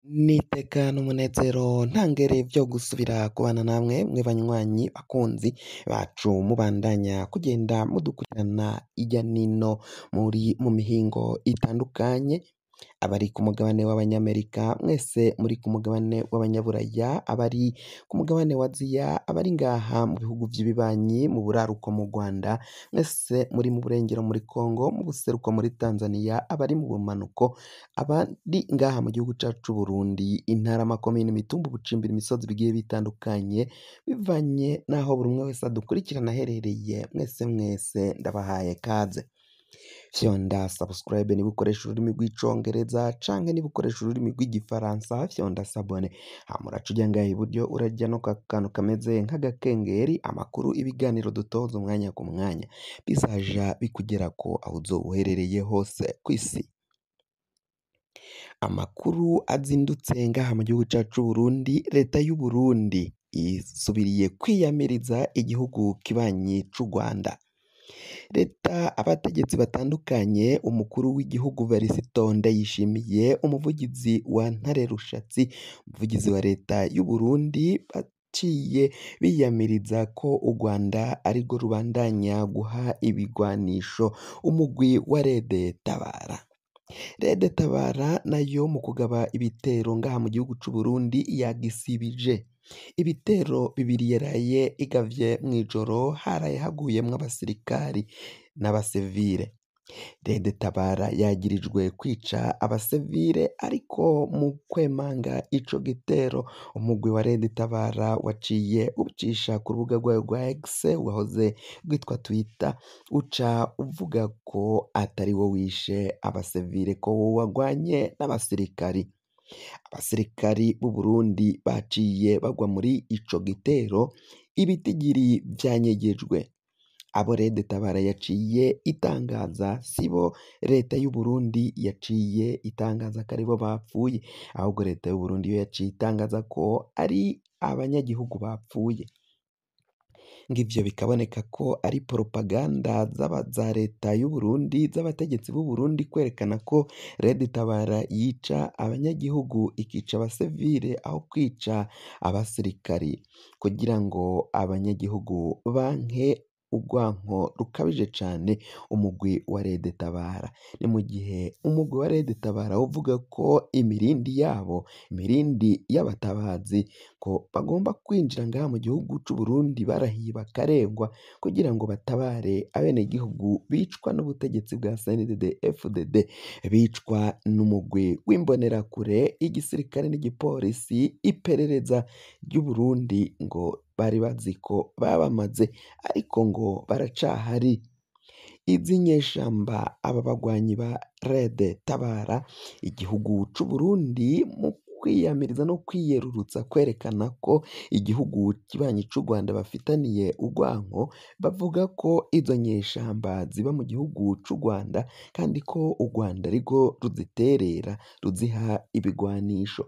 N'iteka n'umunezero ntangere vyo gusubira kubana namwe mwe banywanyi bakunzi bacu mubandanya kugenda mudukurikirana irya nino muri mu mihingo itandukanye, abari ku mugabane w'abanyamerika mwese muri ku mugabane w'abanyaburaya, abari ku mugabane wa Aziya, abari ngaha mu bihugu vy'ibibanyi mu buraruko mu Rwanda, mwese muri mu burengero muri Kongo, mu buseruko muri Tanzania, abari mu bumanuko, abari ngaha mu gihugu cacu c'Uburundi, intara, amakomine, imitumba, ubucimbiri, imisozi bigiye bitandukanye, bivanye n'aho buri umwe wese adukurikirana aherereye, mwese mwese ndabahaye kaze. Fyonda subscribe niba ukoresha ururimi rw'icongereza canke niba ukoresha ururimi rw'igifaransa fyonda s'abonner, hama uraca uja ngaha iburyo uraja no kantu kameze nk'agakengeri, amakuru, ibiganiro dutoza umwanya ku mwanya bizaja bikugerako aho uzoba uherereye hose kw'isi. Amakuru azindutse ngaha mu gihugu cacu c'Uburundi, leta y'Uburundi isubiriye kwiyamiriza igihugu kibanyi c'u Rwanda. Leta, abategetsi batandukanye, umukuru w'igihugu Varisito Ndayishimiye, umuvugizi wa Ntare Rushatsi, umuvugizi wa leta y'Uburundi, baciye biyamiriza ko u Rwanda arirwo rubandanya guha ibigwanisho umugwi wa Rede Tabara. Rede Tabara nayo mu kugaba ibitero ngaha mu gihugu c'Uburundi yagisibije. Ibitero bibiri yaraye igavye mw'ijoro haraye haguyemwo abasirikari n'abasivile. Rede Tabara yagirijwe kwica abasivile, ariko mu kwemanga ico gitero umugwi wa Rede Tabara waciye ubicisha ku rubuga rwayo rwa X wahoze rwitwa Twitter, uca uvuga ko atari wo wishe abasivile, ko wagwanye n'abasirikari. Abasirikari b'Uburundi baciye bagwa muri ico gitero, ibitigiri vyanyegejwe. Abo Rede Tabara yaciye itangaza sibo leta y'Uburundi yaciye itangaza ko aribo bapfuye, ahubwo leta y'Uburundi yo yaciye itangaza ko ari abanyagihugu bapfuye. Ng'ivyo bikaboneka ko ari propaganda za leta y'Uburundi, z'abategetsi b'Uburundi, kwerekana ko Rede Tabara yica abanyagihugu, ikica abasivile aho kwica abasirikari, kugira ngo abanyagihugu banke urwanko rukabije cane umugwi wa Rede Tabara. Ni mu gihe umugwi wa Rede Tabara uvuga ko imirindi yabo, imirindi y'abatabazi, ko bagomba kwinjira ngaha mu gihugu c'Uburundi barahiye bakarengwa kugira ngo batabare abenegihugu bicwa n'ubutegetsi bwa CNDD FDD, bicwa n'umugwi w'imbonerakure, igisirikare n'igipolisi, iperereza ry'Uburundi ngo bari bazi ko babamaze, ariko ngo baracahari. Izi nyeshamba, aba bagwanyi ba Rede Tabara, igihugu c'Uburundi mu kwiyamiriza no kwiyerurutsa kwerekana ko igihugu kibanyi c'u Rwanda bafitaniye urwanko, bavuga ko izo nyeshamba ziba mu gihugu c'u Rwanda kandi ko u Rwanda arirwo ruziterera, ruziha ibigwanisho.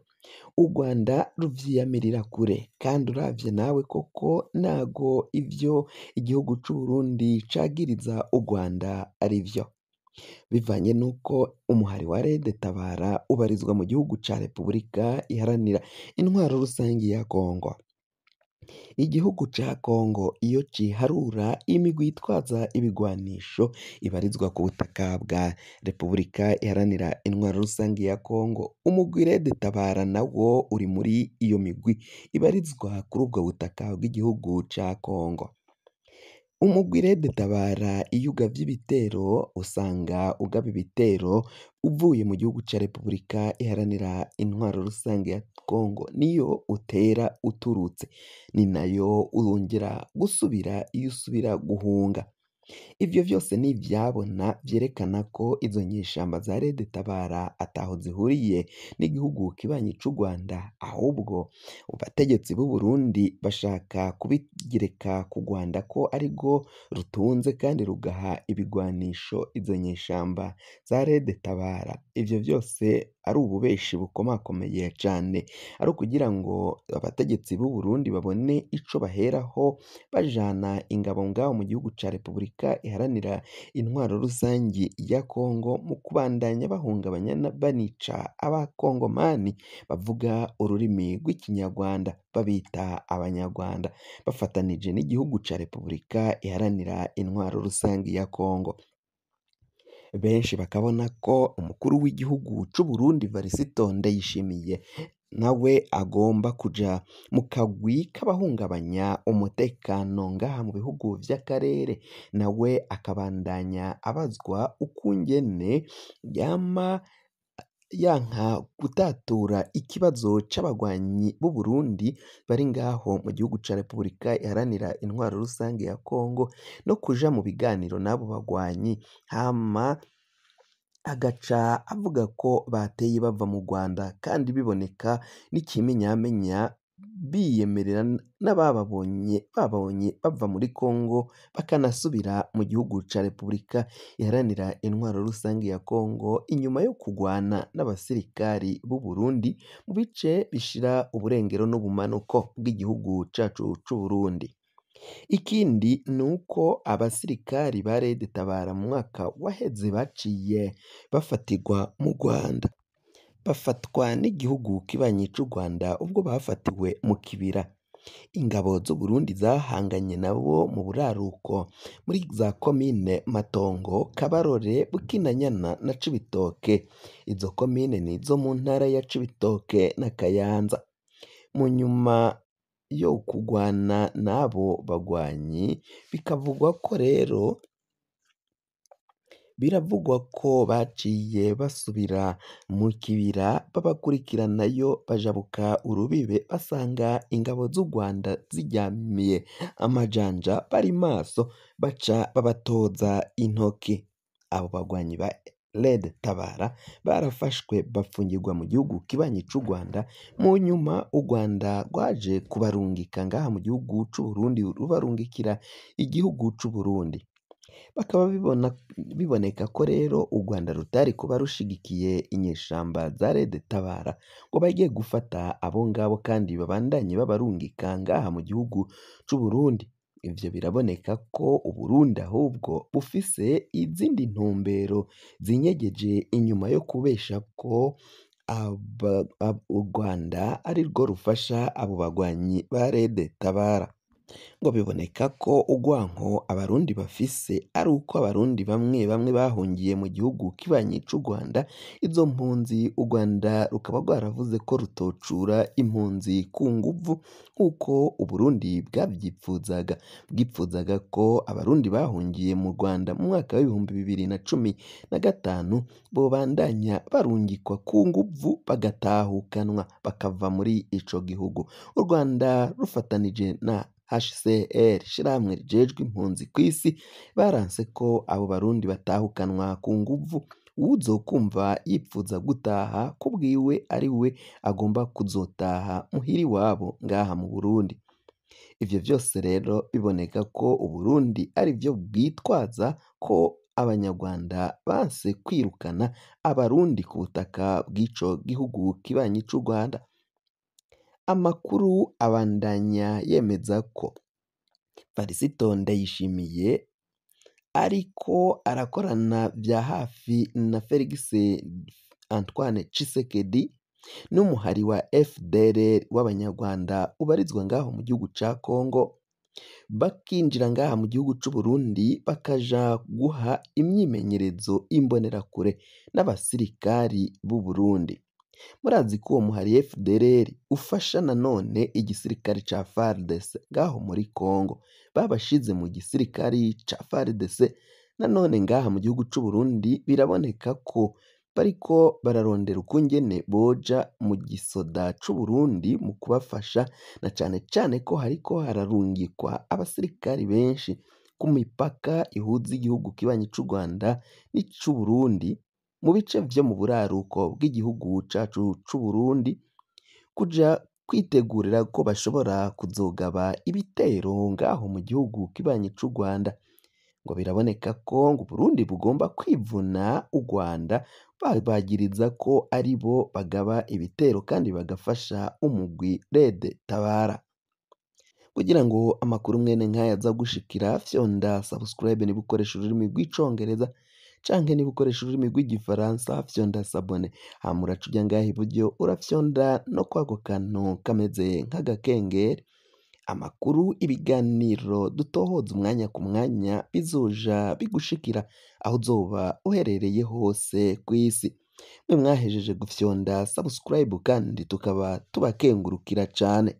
U Rwanda ruvyiyamirira kure, kandi uravye nawe koko ntago ivyo igihugu c'Uburundi cagiriza u Rwanda arivyo, bivanye n'uko umuhari wa Rede Tabara ubarizwa mu gihugu ca Repubulika Iharanira Intwaro Rusangi ya Kongo. Igihugu ca Kongo iyo ciharura imigwi yitwaza ibigwanisho ibarizwa ku butaka bwa Repubulika Iharanira Intwaro Rusangi ya Kongo, umugwi Rede Tabara nawo uri muri iyo migwi ibarizwa kuri ubwo butaka bw'igihugu ca Kongo. Umugwi Rede Tabara iyo ugavye ibitero usanga ugaba ibitero uvuye mu gihugu ca Repubulika Iharanira Intwaro Rusangi ya Kongo, niyo utera uturutse, ni nayo wongera gusubira iyo usubira guhunga. Ivyo vyose ni ivyabona vyerekana ko izo nyeshamba za Rede Tabara ataho zihuriye n'igihugu kibanyi c'u Rwanda, ahubwo abategetsi b'Uburundi bashaka kubigereka ku Rwanda ko arirwo rutunze kandi rugaha ibigwanisho izo nyeshamba za Rede Tabara. Ivyo vyose ari ububeshi bukomakomeye cane, ari ukugira ngo abategetsi b'Uburundi babone ico baheraho bajana ingabo ngaho mu gihugu ca Repubulika Repubulika Iharanira Intwaro Rusangi ya Kongo mu kubandanya bahungabanya banica abakongomani bavuga ururimi rw'ikinyarwanda babita abanyarwanda, bafatanije n'igihugu ca Repubulika Iharanira Intwaro Rusangi ya Kongo. Benshi bakabona ko umukuru w'igihugu c'Uburundi Varisito Ndayishimiye nawe agomba kuja mu kagwi k'abahungabanya umutekano ngaha mu bihugu vy'akarere, nawe akabandanya abazwa ukungene yama yanka gutatura ikibazo c'abagwanyi b'Uburundi bari ngaho mu gihugu ca Repubulika Iharanira Intwaro Rusangi ya Kongo no kuja mu biganiro n'abo bagwanyi, hama agaca avuga ko bateye bava mu Rwanda kandi biboneka n'ikimenyamenya biyemerera n'abababonye babonye bava muri Kongo bakanasubira mu gihugu ca Repubulika Iharanira Intwaro Rusangi ya Kongo inyuma yo kugwana n'abasirikari b'u Burundi mu bice bishira uburengero n'ubumanuko bw'igihugu cacu c'Uburundi. Ikindi nuko abasirikari ba Red Tabara mu mwaka waheze baciye bafatirwa mu Rwanda, bafatwa n'igihugu kibanyi c'u Rwanda ubwo bafatiwe mu kibira. Ingabo z'Uburundi zahanganye nabo mu buraruko muri za komine Matongo, Kabarore, Bukinanyana na Cibitoke. Izo komine nizo mu ntara ya Cibitoke na Kayanza. Mu nyuma yo kugwana n'abo bagwanyi bikavugwa ko rero biravugwa ko baciye basubira mu kibira babakurikiranayo bajabuka urubibe basanga ingabo z'u Rwanda ziryamiye amajanja bari maso baca babatoza intoki. Abo bagwanyi ba Red Tabara barafashwe bafungirwa mu gihugu kibanyi c'u Rwanda, mu nyuma u Rwanda rwaje kubarungika ngaha mu gihugu c'Uburundi rubarungikira igihugu c'Uburundi. Bakaba biboneka ko rero u Rwanda rutari kuba rushigikiye inyeshamba za Red Tabara ngo bagiye gufata abo ngabo kandi babandanye babarungika ngaha mu gihugu c'Uburundi. Ivyo biraboneka ko Uburundi ahubwo bufise izindi ntumbero zinyegeje inyuma yo kubesha ko u Rwanda arirwo rufasha abo bagwanyi ba Red Tabara. Ngo biboneka ko urwanko abarundi bafise ari uko abarundi bamwe bamwe bahungiye mu gihugu kibanyi c'u Rwanda, izo mpunzi u Rwanda rukaba rwaravuze ko rutocura impunzi ku nguvu nk'uko Uburundi bwavyipfuzaga, bwipfuzaga ko abarundi bahungiye mu Rwanda mu mwaka w'2015 bobandanya barungikwa ku nguvu bagatahukanwa bakava muri ico gihugu. U Rwanda rufatanije na HCR ishirahamwe rijejwe impunzi kw'isi baranse ko abo barundi batahukanwa ku nguvu, uwuzokumva yipfuza gutaha kubwiwe ari we agomba kuzotaha muhira iwabo ngaha mu Burundi. Ivyo vyose rero biboneka ko Uburundi arivyo bwitwaza ko abanyarwanda banse kwirukana abarundi ku butaka bw'ico gihugu kibanyi c'u Rwanda. Amakuru abandanya yemeza ko Varisito Ndayishimiye ariko arakorana vya hafi na Felix Antoine Tshisekedi n'umuhari wa FDLR w'abanyarwanda ubarizwa ngaho mu gihugu ca Kongo, bakinjira ngaha mu gihugu c'Uburundi bakaja guha imyimenyerezo imbonerakure n'abasirikari b'u Burundi. Murazi ko uwo muhari FDLR ufasha nanone igisirikare ca FARDC ngaho muri Kongo, babashize mu gisirikari ca FARDC nanone ngaha mu gihugu c'Uburundi biraboneka ko bariko bararondera ukungene boja mu gisoda c'Uburundi mu kubafasha, na cane cane ko hariko hararungikwa abasirikari benshi ku mipaka ihuza igihugu kibanyi c'u Rwanda n'ic'Uburundi mu bice vyo mu buraruko bw'igihugu cacu c'Uburundi, kuja kwitegurira ko bashobora kuzogaba ibitero ngaho mu gihugu kibanyi c'u Rwanda. Ngo biraboneka ko ngo Uburundi bugomba kwivuna u Rwanda babagiriza ko aribo bagaba ibitero kandi bagafasha umugwi Red Tabara. Kugira ngo amakuru mwene nk'aya aza gushikira, fyonda subscribe niba ukoresha ururimi rw'icongereza canke niba ukoresha ururimi rw'igifaransa fyonda s'abonner, hama uraca uja ngaha iburyo urafyonda no kwako kantu kameze nk'agakengeri. Amakuru, ibiganiro dutohoza umwanya ku mwanya bizoja bigushikira aho uzoba uherereye hose kw'isi. Mwe mwahejeje gufyonda subscribe kandi tukaba tubakengurukira cane.